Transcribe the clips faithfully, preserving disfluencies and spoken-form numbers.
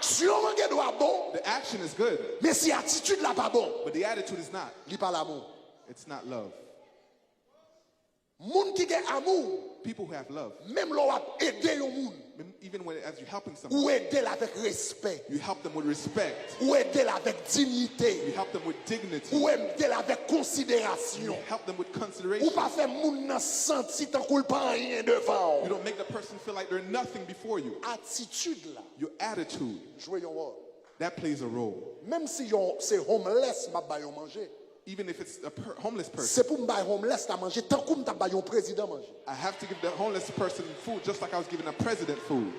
Aksyon an gen dwa bon, The action is good, men si atitid la pa bon, but the attitude is not. Li pa lanmou. It's not love. Moun ki gen amou, People who have love, menm lè w ap ede yon moun, even when as you're helping someone, ou ede l avèk respè, you help them with respect. Ou ede l avèk diyite, You help them with dignity. Ou ede l avèk You konsiderasyon. Help them with Ou consideration. Pa fè moun nan santi tankou l pa anyen devan You w. Don't make the person feel like they're nothing before you. Atitid la Your attitude, jwe yon wòl. That plays a role. Menm si yon se homeless m ap ba yon manje, Even if it's a per- homeless person, se pou m bay homeless la manje tankou m t ap bay yon prezidan manje. I have to give the homeless person food just like I was giving a president food.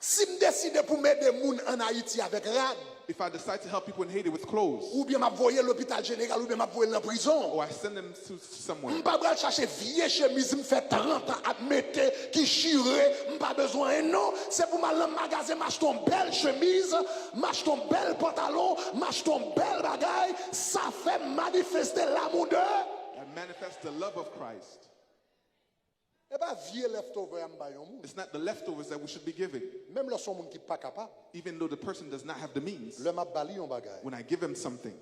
Si m deside pou m ede moun ann Ayiti avèk rad, If I decide to help people in Haiti with clothes, oubyen m ap voye lopital jeneral, oubyen m ap voye l nan prizon, or I send them to somewhere, m pa pral chache vye chemiz m fè trant an ap mete ki chire, m pa bezwen non. Se pou m al nan magazen m achte yon bèl chemiz, m achte yon bèl pantalon, m achte yon bèl bagay. Sa fè m manifeste lanmou de. I manifest the love of Christ. E pa vye leftover a m bay yon moun. It's not the leftovers that we should be giving. Menm lè se yon moun ki pa kapab, Even though the person does not have the means, lè m ap ba li yon bagay, when I give him something,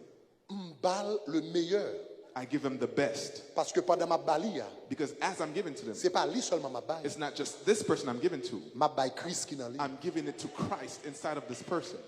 m ba l le meilleur. I give him the best. Paske pandan m ap ba li a, Because as I'm giving to them, se pa li sèlman m ap bay. It's not just this person I'm giving to. M ap bay Kris ki nan li. I'm giving it to Christ inside of this person.